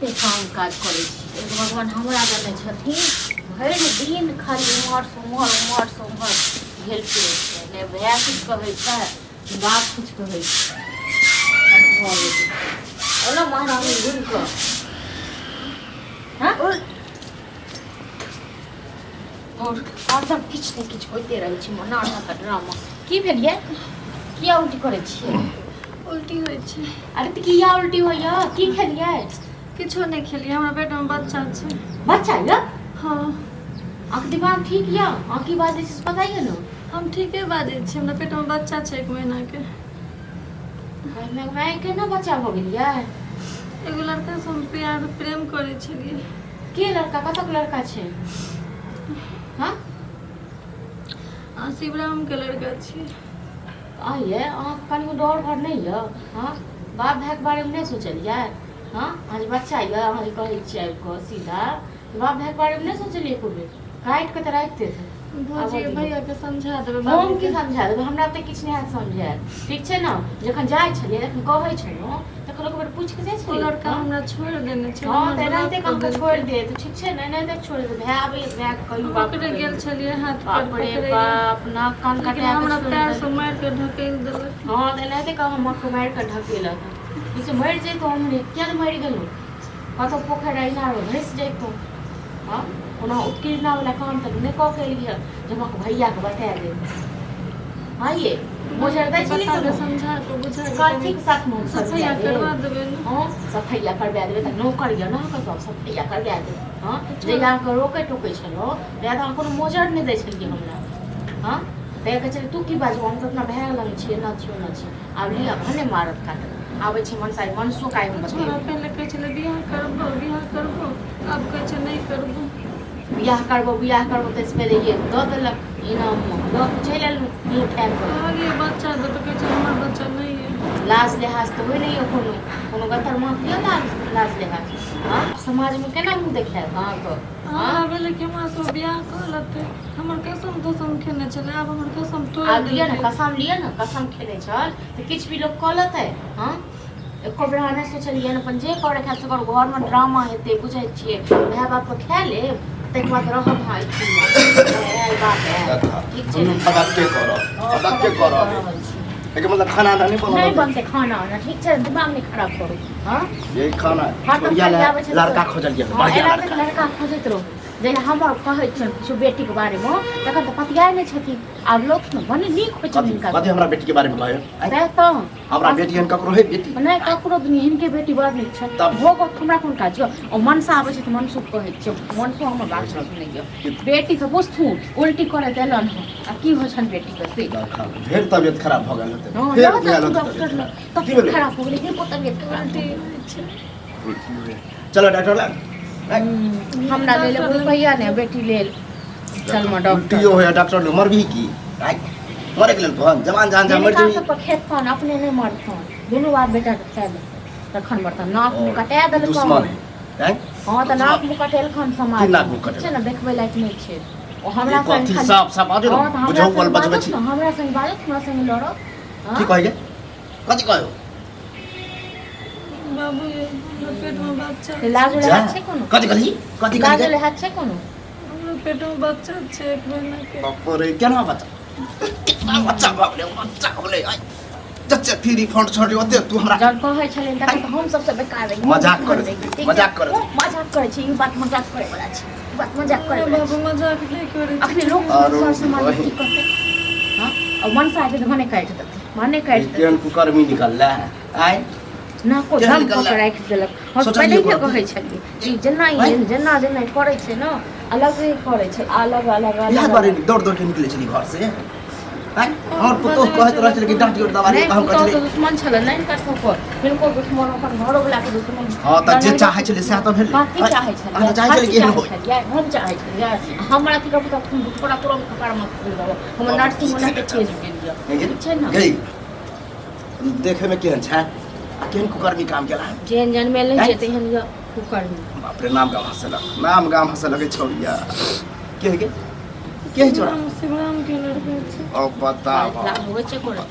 कते काम काज करै छी एगो भगवान हमरा देने छथिन। भरि दिन खाली उम्हरसँ उम्हर उम्हरसँ उम्हर भेल फिरै छै। ने भाय किछु कहै छै ने बाप किछु कहै छै। भऽ गेलै ओना महारानी घुमि कऽ। हँ और हरदम किछु ने किछु होइते रहै छै। नाटक आ ड्रामा की भेल ये? किया उल्टी करै छियै? उल्टी होइ छै। अरे तऽ किया उल्टी होइया? की खेलियै? किछो नहि खेलियै, हमरा पेटमे बच्चा छै। बच्चा यऽ? हँ। अहाँके दिमाग ठीक यऽ? अहाँ की बाजै छी से पता यऽ ने? हम ठीके बाजै छी, हमरा पेटमे बच्चा छै 1 महीनाके। माय केना बच्चा भऽ गेल यऽ? एगो लड़कासँ हम प्यार प्रेम करै छलियै। के लड़का? कतक लड़का छै? हाँ आ शिवरामके लड़का छियै। आ ये अहाँके कनिको डर भर नहि यऽ? हाँ बाप भाइके बारेमे नहि सोचलियै? हाँ अहाँ जे बच्चा यऽ, अहाँ जे कहै छियै आबि कऽ सीधा, बाप भाइके बारेमे नहि सोचलियै एको बेर? काटि कऽ तऽ राखि देत। भौजी भैयाके समझा देबै। हम की समझा देबै? हमरा तऽ किछु नहि हैत समझायल। ठीक छै ने? जखन जाइ छलियै तखन कहै छलहुँ, तखन एक बेर पूछि कऽ जाइ ओ छलियै। लड़का हमरा छोड़ि देने छै। हँ तऽ एनाहिते कऽ अहाँके छोड़ि देत। ठीक छै ने? एनाहिते छोड़ि देत। भाय आबैए तऽ भायके कहियौ, बाप ओकरे गेल छलियै हाथ पर बाप रे पकड़ै, बाप, नाक कान लेकिन कटा हमरा कऽ छोड़ि पैरसँ देलक। मारि कऽ ढकेल देलक। हँ तऽ एनाहिते कऽ हमर मारि कऽ ढकेलक। ठीक छै, मरि जैतहुँ हमरे। किया ने मरि गेलहुँ? कतहु पोखरि आ इनारमे भसि जैतहुँ। हँ ओना उत्कीर्णा वला काम तऽ नहि कऽ के एलियै जे हम अहाँके भैयाके बता देब। हँ ये मोजर दै छली। बता दे, समझा कऽ बुझा कऽ कथीके साथमे हम सफैया समझा देब? करवा देबै ने। हँ सफैया करबा देबै तऽ नौकर यऽ ने अहाँके, सब सफैया करबा देब। हँ जहिया अहाँके रोकै टोकै छलहुँ तहिया तऽ अहाँ कोनो मोजर नहि दै छलियै हमरा। हँ तैँ कहै छलियै तू की बाजू, हम तऽ अपना भाय लग छियै, एना छियै ओना छियै। आब लिअ भने मारत काटत। आबै छै मनसा, मनसो काल्हि हम छोड़ा बतेबै। पहिले कहै छलै बियाह करबो बियाह करबो, आब कहै छै नहि करबो। बियाह करबो बियाह करबो ताहिसँ पहिले ये दऽ देलक इनाममे, लऽ कऽ चलि एलहुँ मुँह ठाकि कऽ। कहलियै बच्चा दे तऽ कहै छै हमर बच्चा नहि यऽ। लाज लिहाज तऽ होइ नहि यऽ कोनो कोनो गत्तर माथ यऽ लाज लाज लिहाज? हँ समाजमे केना मुँह देखायब अहाँके? हमरा भेलै कि हमरा सब बियाह कऽ लेतै, हमर कसम तसम खेने छलै, आब हमर कसम तोड़ि आब लिअ ने देलकै। कसम लिअ ने, कसम खेने छल तऽ किछु भी लोक कऽ लेतै? हँ एको बेर अहाँ नहि सोचलियै अपन जे करै खायब से करू। घरमे ड्रामा हेतै बुझै छियै, भाय बापके खा लेब ताहिके बाद रहब। हँ एहिठिमा आयल बाप आयल। ठीक छै दुनू ने? फदक्के करब, हँ, फदक्के फदक्के करब। कऽ रहल छी। एहिके मतलब खाना आना नहि नहि बनल? बनतै खाना उना। ठीक छै, दिमाग नहि खराब करू। हँ यही खाना हरदम छोड़िया खाली ले आबै छै तऽ- लड़का खोजलियै। हँ बढ़िया एना तऽ लड़का। लड़का खोजैत रहू। जहिया हमर कहै छियनि किछु बेटीके बारेमे तखन तऽ पतियाइ नहि छथिन। आब लोक ने बड़ नीक होइ छनि कथी हिनका। कथी हमरा बेटी के बारे में कहै? आँय? तैं तऽ हमरा बेटी एहन ककरो है बेटी? नहि ककरो भी नहि, हिनके बेटी बड़ नीक छनि। तब? भोग हमरा कोन काज यऽ? ओ मनसा आबै छै तऽ मनसो कहै छियै, मनसो हमर बात नहि सुनैए। बेटीसँ पुछथुन, उल्टी करैत एलनि हँ आ की होइ छनि बेटीके से। फेर तबियत खराब भऽ गेल हेतै। हँ फेर लऽ गेल जाथुन हेतै डॉक्टर तबियत लग। खराब। की तबियत भेलै? खराब हो गेलै, हिनको तबियत खराब उल्टी भऽ गेलै। होइ छै। चलो डॉक्टर लग। हमरा लेल एगो रुपैआ नहि, बेटी लेल चलमे डॉक्टर। उल्टियो होया डॉक्टर लग मरबही की? आँय? मरे के लेल कहन जवान जहान जा मर हिनका जेबही। सबके खेतन अपने नहि मरथन, दुनू बाप बेटाके खाय लेतन तखन मरतन। नाक मुँह कटा दुश्मन देलकन। है आँय? हँ तऽ नाक मुँह कटेलखन समाज की नाक मुँह ठीक छै कटेलखन? ने, देखबै लायक नहि छै ओ हमरा ई संग कथी खाली। साफ साफ बाजू ने, हँ तऽ हमरा बुझौ संग बल बजबै बाजत छी। ने, हमरा संग बाजत, हमरा संग लड़त। हँ की कहैए? कथी कहो? बाबू ये हमरा पेटमे बच्चा से लाजो जा लिहाज छै कोनो? कथी कहली? कथी लाजो कहली? लिहाज छै कोनो? हमरा पेटमे बच्चा छै 1 महीनाके। बाप रे, केना बच्चा, केना बच्चा भऽ गेलै? बच्चा हो गेलै। आइ जते फ्री फंड छोड़ली ओते तू हमरा जब कहै छलियनि तखन तऽ हम सबसँ बेकार रही। मजाक करै ठीक छी, छै? मजाक करै छी। मजाक करै छी? ई बात मजाक करै वाला छै? ई बात मजाक करै वाला बाबू छै? मजाक नहि करै छी। अखने लोक आरो सर समाज वही। की कहतै? हँ आ मनसा हेतै तऽ भने काटि देतै, भने काटि देतै। केहन कुकर्मी निकललै आइ। नाको केहन दम कऽ निकललै? के राखि देलक। हम सोचलियै पहिले कोनो? कहै छलियै कि जेना ई आँय? जेना जेना ई करै छै ने, अलगे करै छै, अलग अलग इएह अलग। दुआरे दौड़ दौड़ के निकलै छली घर से आँय? हमर पुतोह कहैत रहै छलै कि डाँटियो दबारी। नहि हम कहै पुतोह छलियै तऽ दुश्मन छलै ने हिनकर सबके, हिनको दुश्मन, अपन घरोवला के दुश्मन। हँ तऽ जे चाहै छलै सएह तऽ भेलै। कथी आँय? चाहै अहाँ छलियै? तऽ चाहै छलियै कथी कि एहन चाहै होइ। छलियै? हम चाहै छलियै हमरा अथी करबू तऽ तोरा तुरन्त कपार मत खोलि देबौ। हमर बाबू, नर्सिंग की ओना खेने तेज गेल यऽ। गई? ठीक छै ने? गई, देखै मे केहन छै आ केहन कुकर्मी काम केला। जेहन जनमेल नहि आँय? छै तेहन यऽ कुकर्मी। बाप रे, नाम गाम हँसलक, नाम गाम हँसऽ लगै छौड़िया। के है के? के है छोड़ा? शिवराम, शिवराम के लड़का छै। ओ बताब। लाज होइ छै कोनो?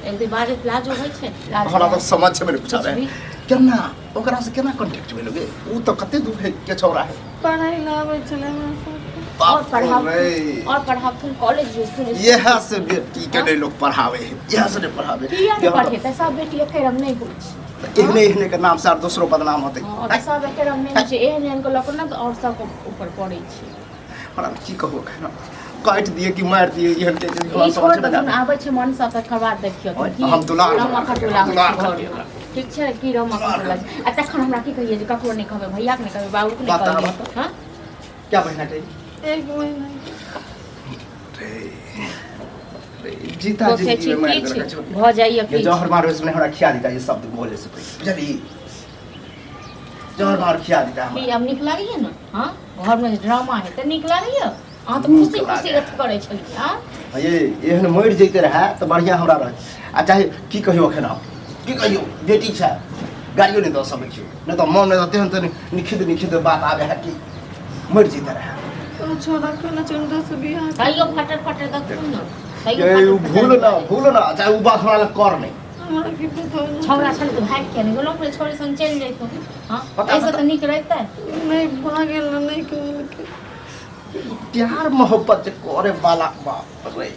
एक दिन बाजैत लाजो होइ छै? लाज हमरा तऽ समझ में नहीं पूछा कुछ रहे। भी। केना ओकरा से केना कॉन्टेक्ट भेल गे? उ तऽ कते दूर है के छौड़ा है। पढ़ाई ला आबै छलै हमरा साथे। और बाप पढ़ाबथुन, रे, और पढ़ाबथुन, कॉलेज जेथुन। इएह से बेटी के नहीं लोग पढ़ावे है, इएह से नहीं पढ़ावे। किया नहि पढ़ेतै? सब बेटी एके रंग नहि होइ छै। एहने एहने के नाम से आर दोसरो बदनाम होते। हँ, तऽ सब एके रंग नहि होइ छै। एहन एहन के लऽ कऽ ने तऽ और सबके ऊपर पड़ै छै। हमरा की कहू, एखन काटि दिए कि मारि दिए एहन के जे ई छोड़ समझ में दहुन, नहि। आबै छै मनसा तकर बाद देखियौ। ओए, की हम दुलार रम दुलार अखटोला होइ दुलार छै करबै। घरमे। ठीक छै की रम अखटोला छै। आ तखन हमरा की कहियै जे ककरो नहि कहबै, भैयाके नहि कहबै, बाबूके नहि बताबऽ। कहबै। हँ, क्या महीना के? एक महीना। रे रे, जीता सोचै जिंदगी छी में मारि की देलक छै छोड़ी। भऽ जाइए ये की जहर मारो से हमरा खिया देता ये शब्द बोले से पहिले, बुझली? जहर मार खिया देता की हमरा। आब नीक लागैए ने? हँ, घरमे जे ड्रामा हेतै नीक लागैए? अहाँ तऽ नीक खुशी खुशी लागैए। अथी करै छलियै। हँ, ये एहन मरि जैते रहए तऽ बढ़िआँ हमरा रहत। आ चाहे की कहियौ, एखन हम की कहियौ, बेटी छै, गाड़ियो नहि दऽ सकै छियौ, नहि तऽ मोनमे तऽ तेहन तेहन निखिद निखिद बात आबै है कि मरि जैते रहए। ओ छोड़ा कहने छै हुनका से बियाह कर। तैयो फटर फटर देखू ने, तैयो ये फटर फटर भूल ना, बाजै। भूल ना, चाहे उ बात हमरा लग कर नहि। हमरा की पता होना। छौड़ा छलै तऽ भागि किया नहि गेलहुँ? अपने छोड़े संग चलि जैतहुँ। हँ, पता- एहिसँ पता- तऽ नीक रहितै। नहि भागल, नहि कहलकै। प्यार मोहब्बत जे करे वाला, बाप रे,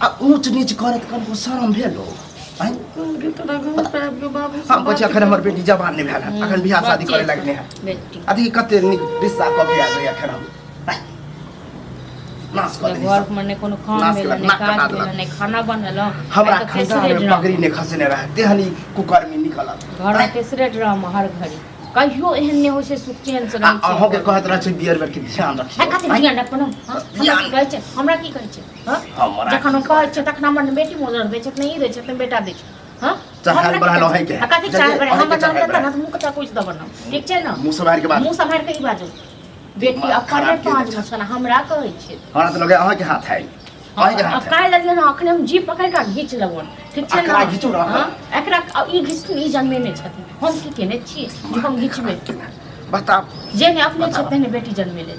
आ ऊँच नीच करे तऽ कनिको शरम भेल हो? आँय? कहलकै तोरा घर पर आबि कऽ बाबू से हम कहै छी बात अखन हमर करबो। बेटी जवान नहि भेल हन, अखन बियाह शादी करे लायक नहि है। बेटी अथी कते नीक रिश्ता कऽ के आयल रही, अखन हम आँय? नाश कऽ देली घर सब। में नहि कोनो काम नाश भेल, केलक, नहि नाक कटा काज भेल, देलक। नहि खाना बनल। हमरा आइ तऽ खंसार तेसरे में ड्रामा। पगड़ी नहि खसेने रहै तेहन ई कुकर्मी निकलल। घर में तेसरे ड्रामा हर घड़ी। कहियो एहन नहि होइ छै सुख चैन से आ रहै छै। अहूँके कहैत रहै छै बियर बेर के ध्यान है रखियौ। कथी ध्यान रखबो ने? हँ, हमरा की कहै छै? हमरा की कहै छै? हँ, हमरा जखन हम की कहै छियै तखन हमर बेटी मोजर दै छै, नहि ई दै छै, नहि बेटा दै छै। हँ, चढ़ायल हमरा की बढ़ायल कहै अहींके छै? है। आ कथी जल्दी चढ़ायल बढ़ायल? अहींके हमर नाम चढ़ायल लेता ने बढ़ायल। तऽ मुँह कचा कुछ देब ने, ठीक छै ने? मुँह सम्हारि के बात। मुँह सम्हारि के ही बाजू। बेटी दिमाग अपने खराब केने पाँच छै। गो छल, हमरा कहै छै। हमरा तऽ लगैए अहाँके हाथ है, अहाँके अब हाथ है। काल्हि लगियो ने, अखने हम जीप पकड़ि कऽ घीच लेबनि, ठीक छै ने? एकरा घीचू ने, हँ, एकरा आ ई घिचथुन, ई जन्मेने छथिन, हम की केने छी जे हम घिचबै? बताब। जे ने अपने बताब। छै तेहने बेटी जन्मेले।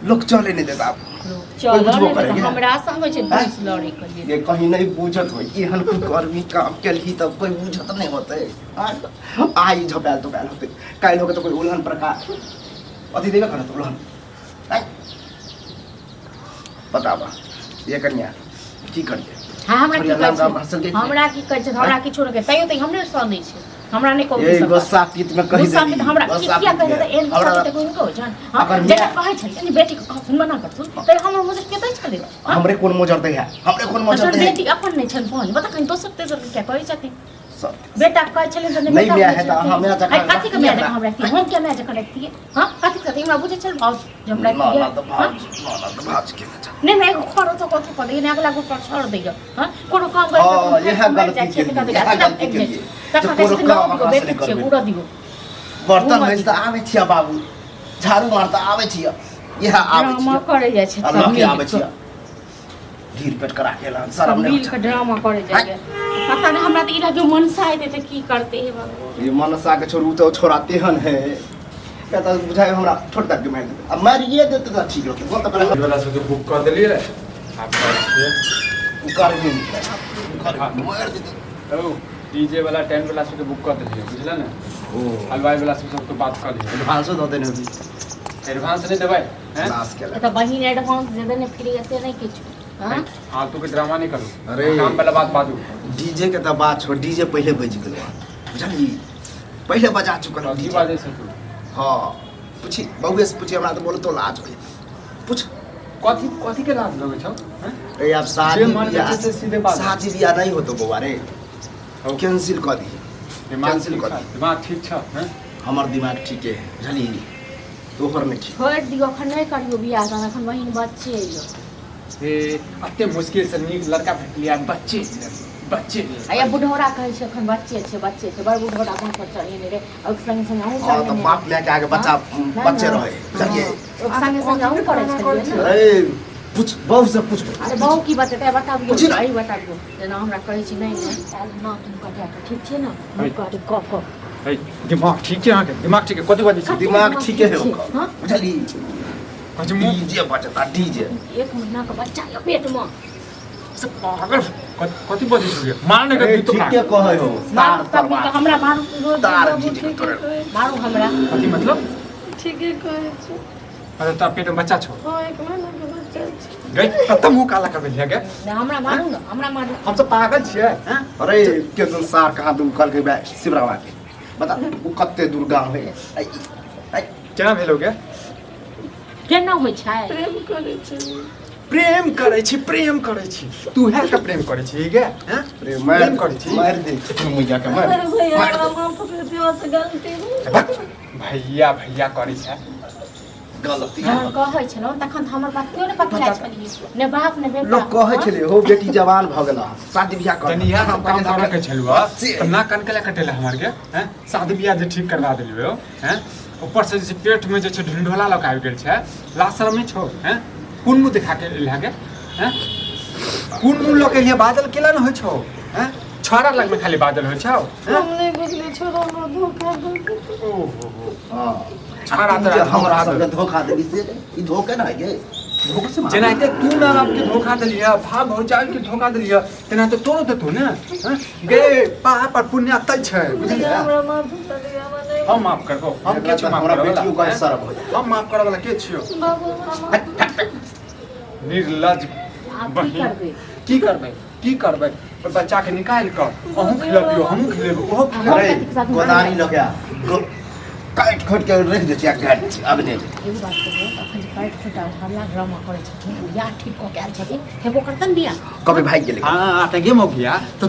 लोक चले नहि देता। चलऽ बुझबो नहि करै देतै, कि? हमरा संग होइ छै आँय? भैंस लड़ै के लेल। ये कहीं नहीं बुझत होई, एहन कुकर्मी काम केलही तब कोई बुझत नहीं होते। आइ झपायल तोपायल होते, काल्हि होके तऽ कोई उल्हन प्रकार अथी देबे करत उल्हन। आँय? बताबा ये कनिया, की करिए? हाँ, हमरा की छोड़िया, कहै नाम गाम छै? हँसल के? हमरा की कहै छै? हमरा किछो नहि कहै, तैयो तऽ हमरे सनै छै, हमरा नहि कहू। ये गुस्सा पीत में कहि गुस्सा देली। में हमरा की गुस्सा किया पीत कहै में। तऽ एहन गुस्सा हमरा तऽ कोइ नहि कहै छै। हँ, अगर जेना माय- कहै छलियै ने बेटीके कहथुन, मना करथुन, तऽ हमर मोजर के दै छलै? हँ? हमरे कोन मोजर दै है? हमरे कोन मोजर तोहर दै है? बेटी अपन नहि छनि पहुँच बता, कहीं दोसर तेसर के किया कहै छथिन? सब बेटा कहै छलै तऽ नहि बेटा माय बुझै है तऽ अहाँ माय छलखिन। जकाँ आइ कथी के माय रखतियै जकाँ हम रखतियै? हम किया माय जकाँ रखतियै? हँ, कथी के हमरा बुझै छल भाउज जे हम ना रखतियै? ना तऽ हँ? भाज ना ना तऽ भाज के ना। नहि नहि, एगो खरो तो कथी कऽ दैया, अगला गोटा छोड़ दैया। हँ, कोनो काम करै हँ, इएह गलती केलियै, इएह गलती केलियै। तखन जे कहै कोनो छथिन काम नौ दियौ अहाँ से बेटी नहि छियै करबै। उड़ऽ दियौ। बर्तन घूमऽ माजि तऽ दियौ। आबै छियै बाबू, झाड़ू मार तऽ आबै छियै, इएह आबै ड्रामा छियै करै जाइ छै आ सब लऽ के मिल आबै कऽ। छियै ढीर पेट करा के एलहन, सब शरम नहि मिल होइ कऽ छै? ड्रामा करै जाइए। पता नहि, हमरा तऽ ई लागै मनसा एतै तऽ की करतै, हे भगवान। ये मनसा के छोड़ू तऽ छोड़ा तेहन है क्या तऽ बुझाइ हमरा ठोक दाब के मारि देतै, आ मारिए देतै तऽ ठीक रहतै। बोल तऽ पहिले। वाला सबके बुक कऽ देलियै, आब जाइ छियै। गर्मी निकलै गर्मी मारि देतै। औ डीजे वाला, टेंट वाला सबके बुक कऽ देलियै, बुझल ने? ओ हलवाई वाला सब सबके बात कऽ लियै। एडवांसो दऽ देने होबी? एडवांस नहि देबै हैं? नाश केलक। तऽ बहिन एडवांस दे देने फ्री से नहि किछु। हँ, फालतू के ड्रामा नहि करू। अरे। काम वाला बात बाजू। डीजे के तऽ बात छोड़, डीजे पहिले बजि गेलो, बुझलही? पहिले बजा चुकल हन की डीजे। बाजै छै तू? हाँ, पूछी बउए से पूछी, हमरा तऽ बोलतो लाज होइए, पूछ। कथी कथी के लाज लगै छौ हैं? रे आब शादी जे मन बियाह होइ छै से सीधे बाजू। शादी बियाह नहीं होतो बौआ रे। हौ। कैंसिल कऽ दी। दिमाग कैंसिल ठीक कऽ छौ? दी। दिमाग ठीक छौ हैं? हमर दिमाग ठीके है, बुझलही? तोहर नहि ठीक। छोड़ि दियौ, एखन नहि करियौ बियाह तहन, एखन बहिन बच्चे यऽ। हे, एते मुश्किल से नीक लड़का भेटलियै, बच्चे बच्चे। आ बुढ़ौरा कहै छै एखन बच्चे छै, बच्चे छै। बड़ बुढ़ौरा माथ पर चढ़ेने रहै, ओहिके संगे संगे अहूँ हाँ तऽ चढ़ेने बाप माय के आगे बच्चा रहै। बच्चे रहै, बुझलियै? ओहिके संगे संगे अहूँ करै छलियै ने? अरे पूछ, बहू से पूछ। अरे बहू की बतेतै? बताबियौ। पूछी ने। अही बताबियौ, जेना हमरा कहै छी नहि नहि, नाक मुँह कटा कऽ ठीक छै ने? मुँह काटि कऽ कऽ। है, दिमाग ठीक छै अहाँके? दिमाग ठीक है? कथी बाजै छी? दिमाग ठीके है ठीक छै, ओकर। हाँ? बुझली? कहै छी मुँह डीजे बजता डीजे। एक महीना के बच्चा यऽ पेटमे। से पागल कथी बजै छौ मार नै अरे कर तू ठीके कहै हो मारू तार तब तऽ हमरा मारू रोज तार बाबू जीत के ठीके तोरे कहै मारू हमरा कथी मतलब ठीके कहै छै अरे तोरा पेट में बच्चा छौ हँ एक महीना के बच्चा छै गई कत मुंह काला कर देलियै गे नहि हमरा मारू ने हमरा मारू हम सब पागल छियै हैं अरे के दिन सार कहाँ दूर कहलकै बे शिवरामा के बता ओ कते दूर गाँव है ऐ, ऐ, केना भेलो गे केना होइ छै प्रेम करै छै प्रेम करै छी प्रेम करै छी तू है के प्रेम करै छी गे हैं प्रेम मार प्रेम करै छी मार दे मुइया के मार अरे भैया मार दे। हमरा माफ कर दियौ से गलती भेल। भक, भैया भैया करै छै गलती हम कहै छलहुँ तखन तऽ हमर बात केओ नहि पतियाइ छलियै ने बाप ने बेटा लोग कहै छलै हो बेटी जवान भऽ गेल हँ शादी बियाह कर तनी इएह सब काम करे के छलुआ से- तऽ ना कनके ला कटेला हमर के हैं शादी बियाह जे ठीक करवा देलियो हैं ऊपर से जे छै पेट में जे छै ढिंढोला लऽ के आबि गेल छै लाज शरम नहि छौ हैं कोन मुँह देखा के एलहा गे हैं कोन मुँह लऽ के एलियै बादल केला ने होइ छौ हैं छौड़ा लगमे खाली बादल होइ छौ हैं हम नहि बुझलियै छोरा हमरा धोखा दऽ देलकै। ओहो हो हँ छौड़ा तू तोरा जे हमरा धोखा सबके देलकै। धोखा देली से ई धोखे ने है गे धोखे से मार जेनाहिते तू माय बाप के धोखा देलियै भाव भौजाई के धोखा देलियै तेनाहिते तोरो देतौ ने हैं? गे पाप और पुण्य तय छै बुझलियै हमरा माफ कर दिअ हमरा नहि हम माफ करबो हम के छियौ माफ हमरा करऽ बेटियो वाला के शरम हो जाए हम माफ करऽ वाला के छियौ बाबू हमरा माफ कर निर्लज आब की बहिन करबै की करबै की करबै ओहि बच्चा के निकालि कऽ अहूँ खिलबियौ हमहूँ खिलेबै ओहो खिलेबै अरे गोदारी लऽ के आ काटि खोटि के रखि दै छियै आ गाड़ि दै छियै अब नहि एगो बात कहियौ अखन जे काटि खोटा हल्ला ड्रामा करै छथिन बियाह ठीक कऽ के आयल छथिन हेबो करतन बियाह कभी भागि गेलै हाँ तऽ गेम हो गया तो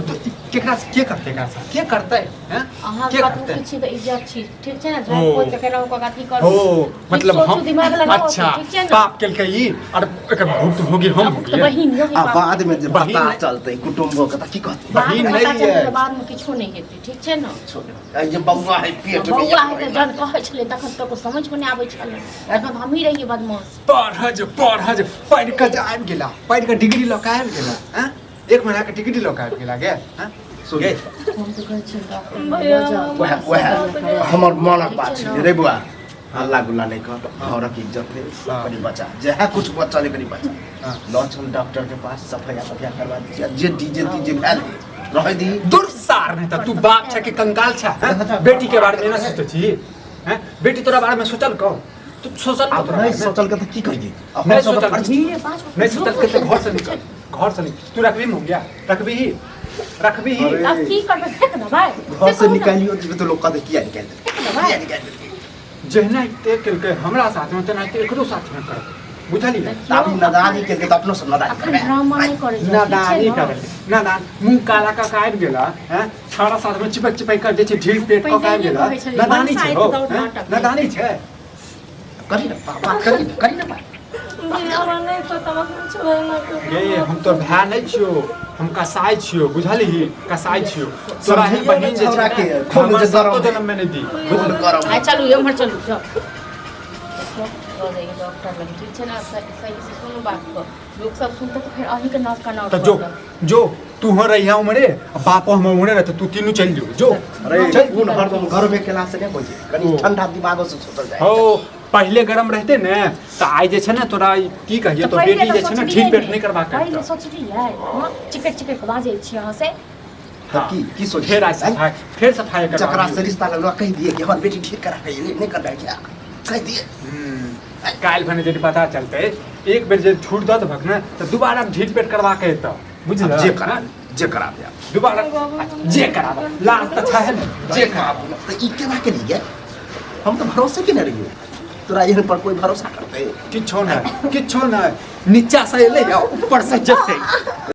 केकरा से के करतै एकरा से के करतै हैं अहाँ के कतबो करतै किछु छी तऽ इज्जत छी ठीक छै ने ओ। झट कोइ केना कऽ अथी करू हो मतलब सोचू, हम दिमाग लगाउ अच्छा ठीक छै ने पाप केलकै ई और एकर भुक्त भोगी हम हो तऽ गेलियै बहिन यही आ बात बाद में जे बहिन पता नहि- चलतै कुटुम्बो के तऽ की कहतै बाद बहिन में नहि पता चलतै है। तऽ बाद में किछो नहि हेतै ठीक छै ने छोड़ ऐ जे बौआ है पेट में बौआ है तऽ जहन कहै छलै तखन तऽ ककरो समझमे नहि आबै छलै तखन तऽ हमही रहियै बदमाश पढ़ जो पढ़ जो पढ़ कऽ जे आबि गेला पढ़ि कऽ डिग्री लऽ कऽ आबि गेला हैं एक महीना के डिग्री लऽ कऽ आबि गेला गे हैं सुन। गे हम तऽ कहै छियै डॉक्टर लग भैया लऽ जाउ। वएह वएह हमर मनक बात छै रे बौआ हल्ला गुल्ला नहि कर घरक इज्जत ले हाँ। कनि बचा जएह कुछ बचल है कनि बचा हाँ। लऽ चल डॉक्टर के पास सफैया तफैया करवा दीजिए जे डीजे तीजे भेल रहै दी दूर सार नहीं तऽ तू बाप छै कि कंगाल छै हैं? बेटी के बारे में ना सोचै छी हैं बेटी तोरा बारे में सोचल कहो तू सोचल आब तोरा नहि बारे में? सोचल के तऽ की करियै अब नहीं हमसब सोचल फर्ज धीरे बाजू। नहीं सोचल के तऽ घर से निकल घर से निकल तू रखबी मुंगिया रखबी ही रखबी ही अरे। आब की करबै फेंक देबै घर से कहू ने। निकालियो जेबै तऽ लोग कहतै किया निकालि देलकै फेंक देबै किया निकालि देलकै जहिना ते केलकै हमरा साथ में तेनाहिते एकरो साथ में करतै बुझलियै तऽ आब ई नदानी केलकै तऽ अपनो सब नदानी अखन करबै ड्रामा नहि करै छै नादानी करल नादान मुंह काला का आबि गेला हैं छाड़ा साथ में चिपक चिपक कर जे छै ढील पेट कऽ के आबि गेला पहिने कहै छलै, नादानी छै हो मनसा हैं? नाटक। नादानी छै करी ने बात करी ने करी ने बात भैया हमरा नहि पता हमरा छोड़ा ना करू। गे हम तो भाय नहि छियो हम कसाई छियो बुझलही कसाई छियो तोरा एहन समझियौ ने बहिन जे छै छौड़ा के, ने, खून हमर जे गरम सातो है। जन्म में नहि दी खून गरम आइ चलू एम्हर चलू जाउ लऽ जाइए डॉक्टर लग ठीक छै ने सही से सुनू बात कऽ लोक सब सुनतै तऽ फेर अहीँके नाक कनाउ तऽ जो जो तू हो रहिया उमरे आ बापो हमर उमरे रहते तू तीनू चलि जो जो अरे चल खून हरदम गरमे केला से नहि होइ छै कनि ओ। ठंडा दिमागो से सोचल जाइ हो पहिले गरम रहते ने तऽ आइ जे छै ने तोरा ई की कहियो तो बेटी जे छै ने ठीक पेट नहि करबा के पहिले सोचलियै हँ चिकट चिकट कऽ बाजै छी अहाँ से तऽ की की सोच फेर आइ सफाइ फेर सफाइ करबा जकरा से रिश्ता लगलो कहि दिए कि हमर बेटी ठीक करा के एलै नहि करबै क्या कहि दिए काल्हि भने यदि पता चलतै एक बेर जे छूट दऽ देबक ने तऽ दोबारा ढील पेट करबा के एतऽ बुझल जे करा जे करा दिया दोबारा जे कराबऽ लाज तऽ छै ने जे कराबऽ तऽ ई केना केली गे हम तऽ भरोसे केने रहियै तोरा एहन पर कोई भरोसा करतै किछो नहि किछो नहि नीचा से एलै आ ऊपर से जेतै।